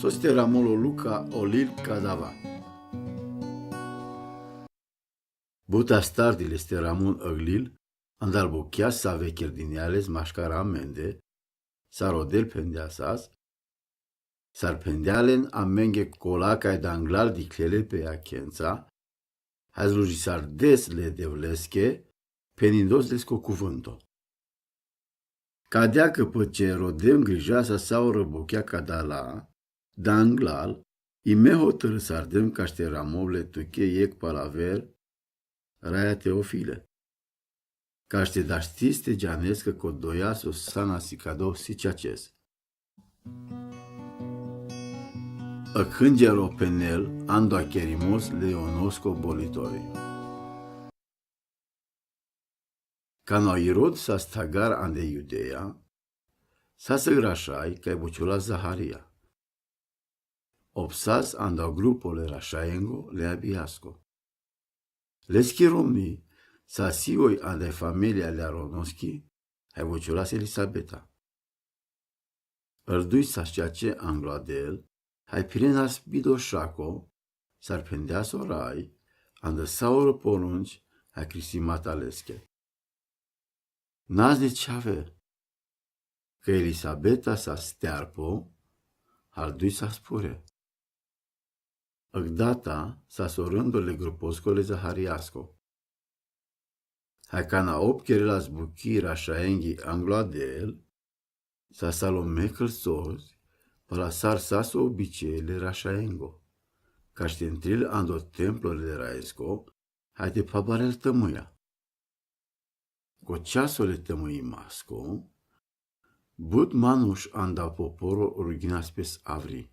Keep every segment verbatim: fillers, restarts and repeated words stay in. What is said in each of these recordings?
Sosteramon Luca Olil Cadava. But astardi Lesteramon Olil andal buchea s-ave chirdiniales mašcar amende, s-arodel phendeasas, s-ar phendea len amenge cola cai danglal dichlele pe iachența, ha služisardes le Devlesche, phenindos-les co cuvânto. Cadea cã păce rodem grijasa s-aurã buchea cadala, danglal, i me hotărâ s-ardem cašte ramovle tuche iec palaver, raia Teofile. Cašte dastis te džanes cã co doia so sana si cado si čačes. Ãngero Penel ando a cherimos le ionosco bolitori. Cana Irod s-astagar ande Iudeia, s-asãg rašai cai bučulas Zaharia. Opsas ando grupo le rašaengo le Abiasco. Leschi romni s-asioi ande familia le Aronoschi, hai bučulas Elisabeta. Ãrdui s-aščače anglo adel, hai phirenas bido šaco, s-ar phendea so rai, andã s-aurã porunci, hai cristimata lesche. Nas di čhave, cã Elisabeta s-astearpo, ardui s-aspure. Ãgdata s-asorãndo le gruposco le Zahariasco. Hai cana opcherelas buchii rašaenghi anglo adel, s-asalome cãltsosi, pala s-ar sa so obicei le rašaengo. Cašte ntril ando templo le raesco, hai te pabarel tãmãia. Co časo le tãmãimasco, but manuš anda poporo rughinas pes avri.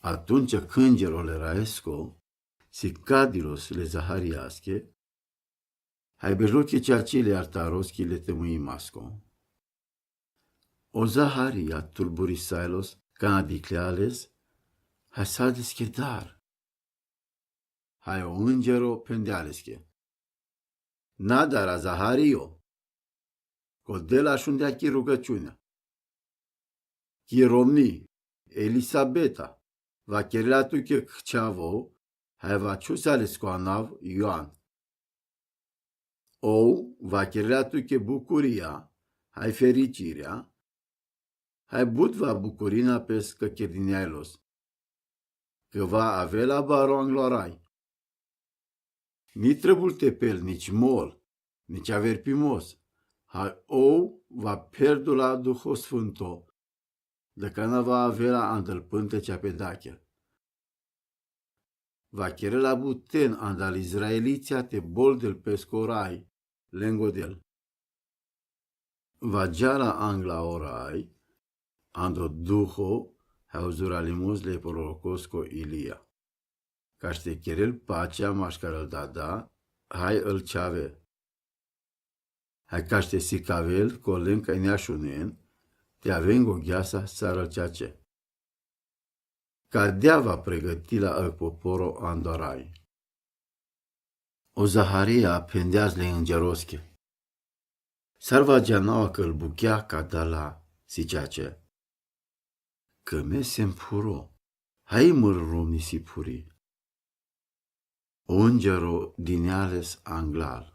Atumtsea cãngero le raesco, si cadilos le Zahariasche, hai berlo che čačili artaroschi le tãmãimasco. O Zaharia tulburisailos cana dichlea-les, hai s-adesche dar. Hai o ãngero phendea lesche. Na dara Zahario, co dela šundea chi rugãciunea. Chi romni, Elisabeta, va cherela tuche cãceavo, hai va čhusea lesco anav Ioan. Ou va cherela tuche bucuria, hai fericirea, hai but va bucurina pes cã chirdiniailos. Cã va avea la baro anglo rai. Ni trãbultepel, nici mol, nici averpimos, hai ou va perdu la Duho Sfânto, dã cana va avea la andãl pãntã cea pe dachel. Va cherela buten andal izraelitsia te boldel pesco rai, lengo del. Va džala angla o rai, ando Duho, hai uzuralimos le prorocosco Ilia. Cašte cherel pacea mašcar ãl dada, hai ãl čhave. Hai cašte si cavel, co len cai neašunen, te avengo gheasa s-ar ãl čače. Cadea va pregãtila ãl poporo ando rai. O Zaharia phendeas le ãngeroschi. S-ar va džanaua cã ãl buchea cadala si čače. Cã mesem phuro, hai mãrã romni si phuri. O ãngero dinea-les anglal.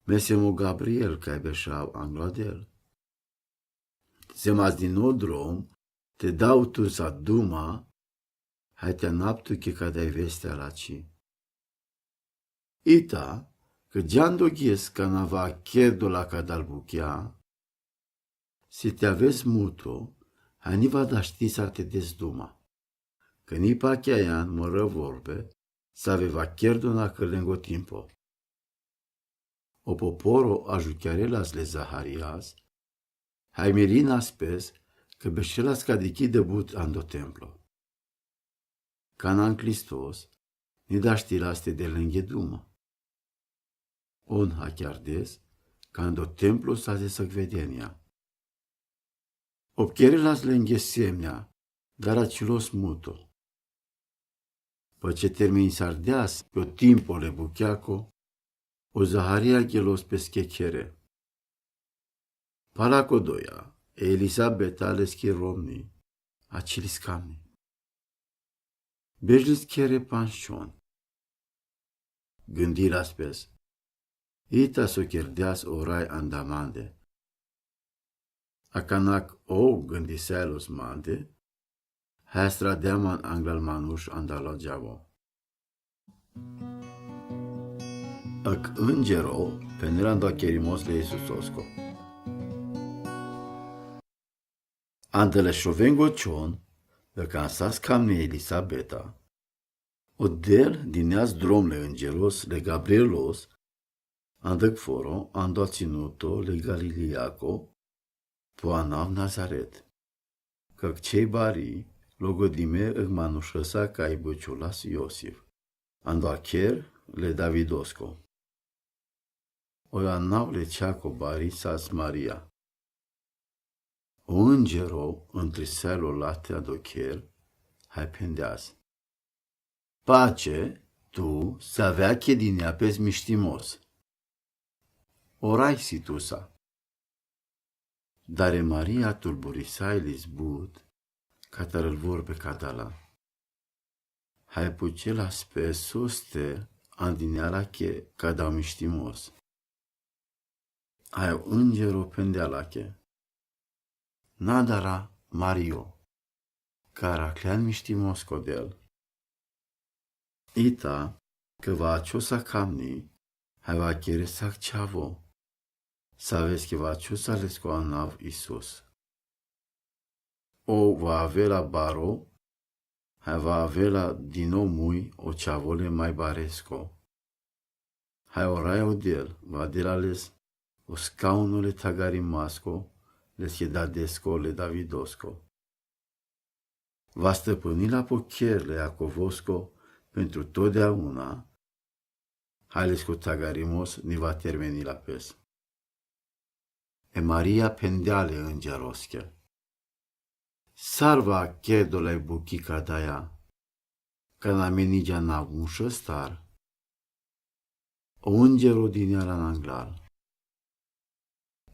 Mesem o Gabriel cai bešao anglo adel. Sem azdinodrom, te dau tu sa duma, hai te anaptu che ca dai vestea la ci. Ita, cã džando ghes cana va cherdo la cadal buchea, si te aves muto, hai ni va daštisa te des duma. Cã ni pachea ian mãrã vorbe, s-ave va cherdo na cã lengo timpo. O poporo ažuchearelas le Zaharias, hai mirinas pes, cã bešelas cadichi dãbut ando templo. Cana nclistos, ni daštilas te de lenghe duma. On hacheardes, cã ando templo s-aze sãcvedenia. Opcherelas lenghe semnea, dar acilos muto. Pãce terminisardeas pe o timpo le bucheaco, o Zaharia ghelos pes chechere. Pala co doia, Elisabeta leschi romni, ačilis kamni. Bežlis khere panščon. Gândila pes. Ita so kerdeas orai anda mande. Akanak ov gândisealos mande, haj stra deaman anglal manuš anda la đavo. Ak ânđero phenela anda o kherimos le Isusosko. Anda le šovengo čhon, deka ansas kamni e Elisabeta, o Del dineas drom le ânđeros le Gabrielos, anda foro, anda tsinuto le Galilijako, po anav Nazaret. Ka kčhei bari, logodime ek manušesa kaj bečholas Iosif, anda kher le Davidosko. Oj anav le čhako bari sas Maria. O ânđero ntrisalo late ando kher, haj phendeas: Pače, tu, sa avea khe dinea pes mištimos. Orai si tusa. Dar e Maria tulburisailis but, katar el vorbe ka dela. Haj pučelas pes soste an dinea lakhe ka dau mištimos. Haj o ânđero phendea lakhe: Na dara, Mario, ka araklean mištimos ko Del. Ita, ka vaćo sa kamni, haj vakere sa čhavo, saveske vaćosa lesko anav Isus. Ov va avela baro, haj va avela dino muj o čhavo le maj baresko. Haj orai o Del va dela les o skauno le tagarimasko, leske dadesko le Davidosko. Va stăpânila po kher le Iacovosko pentru totdeauna, haj lesko tagarimos ni va termenila pes. E Maria phendea le ânđeroske: Sar va kher dola e bukhi ka daja, kana me niđe anav mušestar? O ânđero dinea la anglal: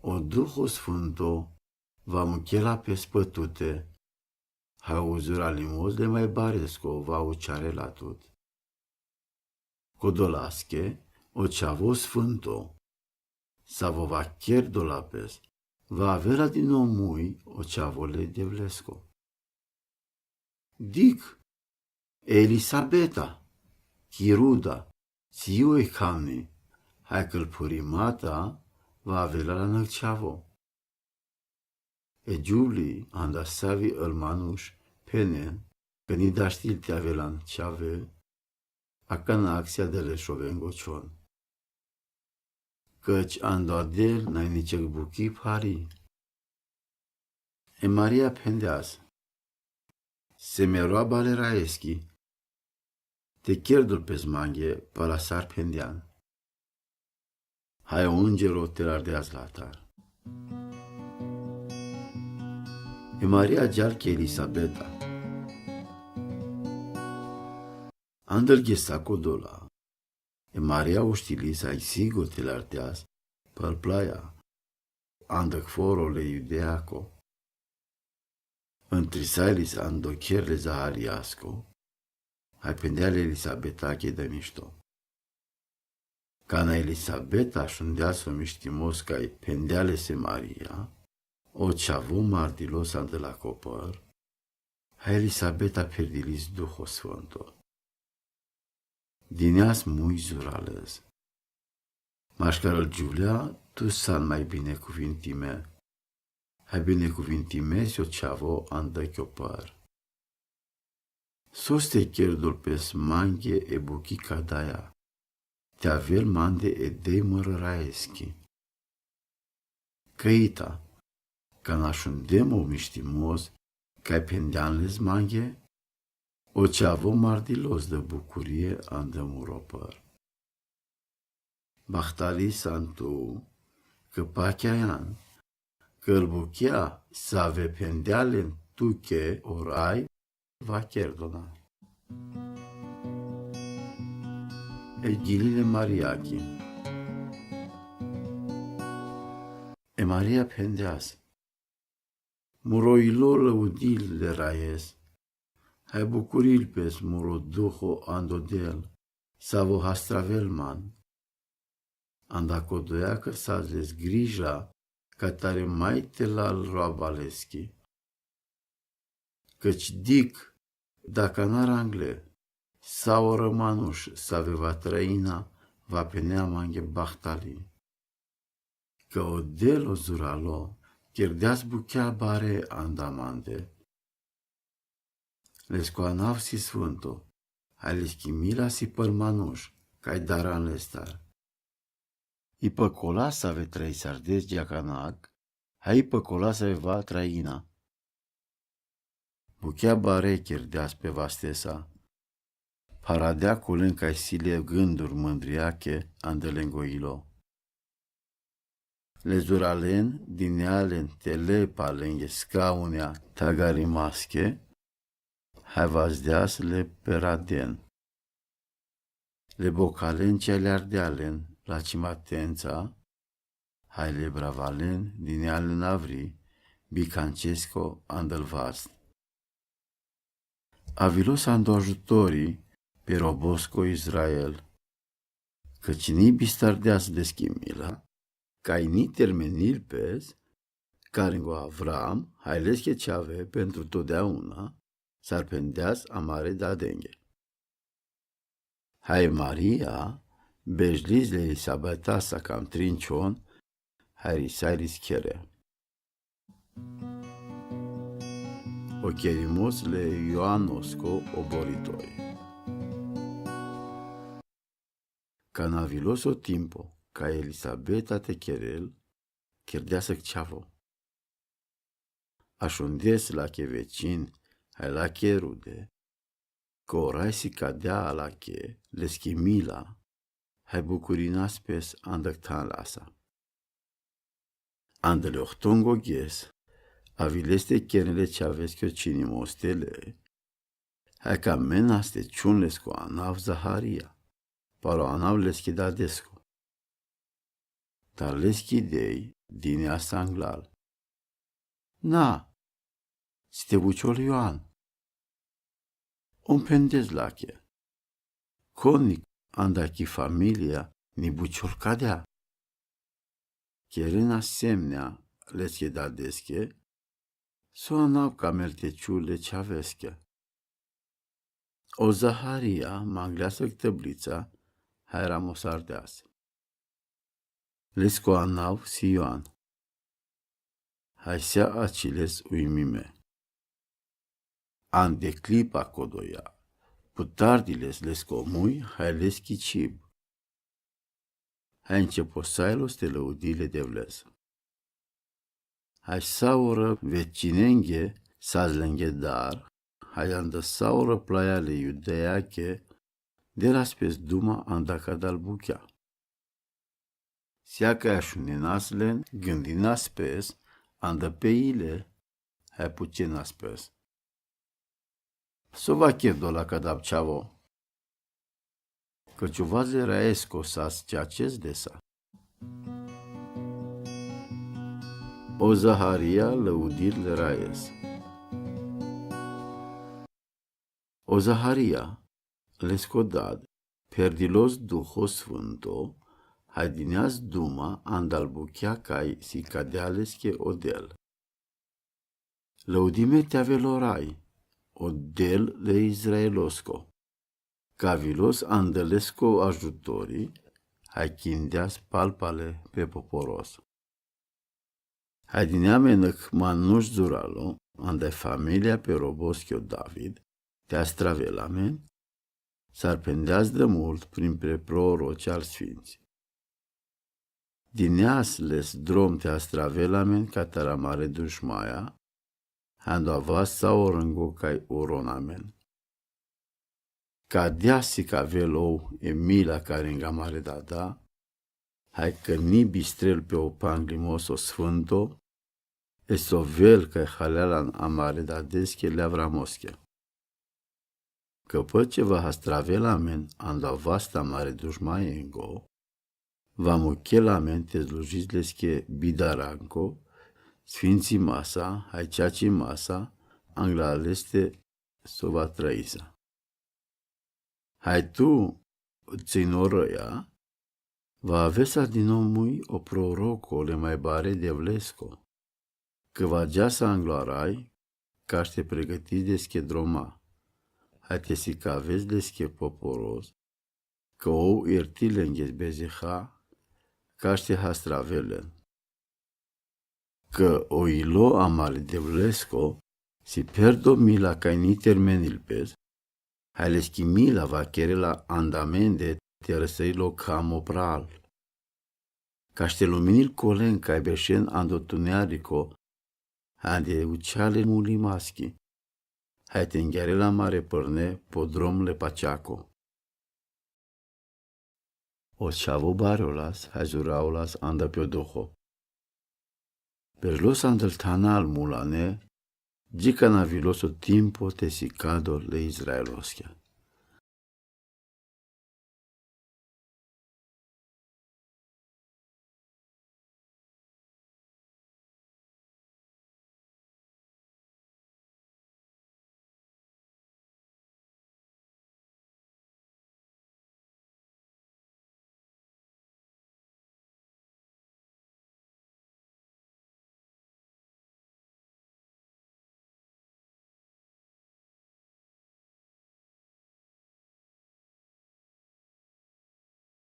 O Duho Sfânto va mukhela pes pătute, haj o uzuralimos le maj baresko va učarela tut. Ko dolaske, o čhavo sfânto, savo va kher dola pes, va avela dino muj o čhavo le Devlesko. Dikh, e Elisabeta, ki ruda, si oj kamni, haj kal puri mata, va avela lanak čhavo. E džuvli, anda savi el manuš, phenen, ka ni daštil te avelan čhave, akana aksia dele šovengo čhon. Căci ando Del nai ničeg bukhi phari. E Maria phendeas: Se me roaba le raeski, te kher dol pes mange, pala sar phendean. Haj o ânđero telardeas latar. E Maria džal ki Elisabeta. Andal ghesa ko dola. E Maria uštilis haj sigo telardeas pal plaja, anda foro le Iudeako. Ntrisailis ando kher le Zahariasko, haj phendea le Elisabeta ke demišto. Kana Elisabeta šundeas o mištimos kaj phendea lese Maria, o čhavo mardilos anda la kopăr, haj Elisabeta pherdilis Duho Sfânto. Dineas muj zurales. Maškar al džuvlea, tu san maj binekuvintime. Haj binekuvintime si o čhavo anda ki o păr. Soste kher dol pes mange e bukhi ka daja. Te avel mande e dej mărăraeski. Căita, kana šundem o mištimos, kaj phendean les mange, o čhavo mardilos de bucurie anda muro păr. Bahtali san tu, căpachean, căl buchea save phendea len tu ke orai, va kher dona. E ghilile Mariaki. E Maria phendeas: Muro ilo lăudil le raes, hai bucuril pes muro duho ando del, savo hastravel man. Anda kodoja cã s-adz les grija, catare mai te lal roaba leschi. Cãci dic, daca n-arangle, saorã manuš s-ave vatrã Ina, va penea manghe bahtali. Cã o del o zuralo, cherdeas buchea bare anda mande. Lesco anav si sfânto, hai leschi mila si pãr manuš, cai daran lestar. I pãcola s-ave trei sardes geacanag, hai i pãcola s-ave vatrã Ina. Buchea bare cherdeas pe vastesa, paradea cu len cai si le gândur mãndriache andã lengo ilo. Le zuralen, dinealen, te le palenghe scaunea tagarimasche, hai vazdeas le peraden. Le bocalen ce le ardealen la cimatența, hai le bravalen, dinealen avri, bicancesco andã l vast. Avilos ando ajutori pe robosco Israel, cãci ni bistardeas leschi mila, cai ni termenil pes, caringo Avram, hai lesche ce ave pentru todeauna, s-arpendeas amare dadenghe. Hai Maria, bejlis le Elisabetasa cam trincion, hai risailis chere. O cherimos le Ioanosco oboritori. Cana avilos o timpo, ca Elisabeta te cherel, cherdeasã cceavo. Ashundes lache vecin, hai lache rude, cã o rai si cadea alache, leschi mila, hai bucurinas pes andã ctanlasa. Andã le ohtongo ghes, aviles te cherele ce avesco cinimos te le, hai ca menas te ciun lesco anav Zaharia, palo anav leschi dadesco. Dar leschi dei, dineas anglal. Na, si te buciol Ioan. Om pendes lache. Conic anda chi familia ni buciol cadea. Cherena semnea leschi dadesche, s-o anav ca melteciule ce avesche. O Zaharia, mangleasã ctãblitsa, hai ramosardeas. Lesco anav si Ioan. Hai sea aciles uimime. Ande clipa codoia, putardiles lesco mui, hai leschi cib. Hai nceposailos te lăudii le Devles. Hai saorã vecinenghe s-adz lenghe dar, hai andã saorã plaiale iudeache, deras pes duma anda cadal buchea. Sea cai ashunenas len, gândinas pes, andã peile, hai pucenas pes. S-o va cherdo la cadab cceavo. Cãciu va zeraesco s-adz ce acesdesa. O Zaharia lăudil le raes. O Zaharia, lesco dad, perdilos Duho Sfânto, hai dineas duma andal buchea cai si cadea lesche o del. Lăudime te ave lo rai, o del le Israelosco. Cã avilos andã lesco ajutori, hai chindeas palpale pe poporos. Hai dineamen ãc manush zuralo, andai familia pe robosco David, te astravelamen, s-arpendeas dã mult prin pre proroci al sfints. Dineas les drom te astravelamen catar amare dushmaia, hai ando avast saorã ngo cai uronamen. Cã deasi cã avel ou e mila caringhi amare dada, hai cã ni bistrel pe o panglimoso sfânto, e sovel cai halealan amare dadesche le avramosche. Cã pãce va astravelamen ando avast amare dushmaengo, va muchelamen te slujidz lesche bidaranco, sfintsima sa, haj čačima sa, angla leste so va traisa. Haj tu, tsinoroja, va aves adino muj o proroko le maj bare devlesko, ka va dža sa anglo rai, kaste pregătiš leske droma, haj te sikaves leske po poroz, ka ov irtilenges bezeha, kaste hastravel len. Ka o ilo amare Devlesko si perdo mila kaj ni termenil pes, haj leski mila vakerela andamende te răsăi lo kamo pral. Kaste luminil kolen kaj bešen ando tuneariko, ande učhale mulimaski, haj te ngjarela amare prne po drom le pačako. O čhavo barolas, haj zuraolas anda pe o Duho. Bežlos andal thanal mulane, džikana vilos o timpo te sikadol le Izraeloskja.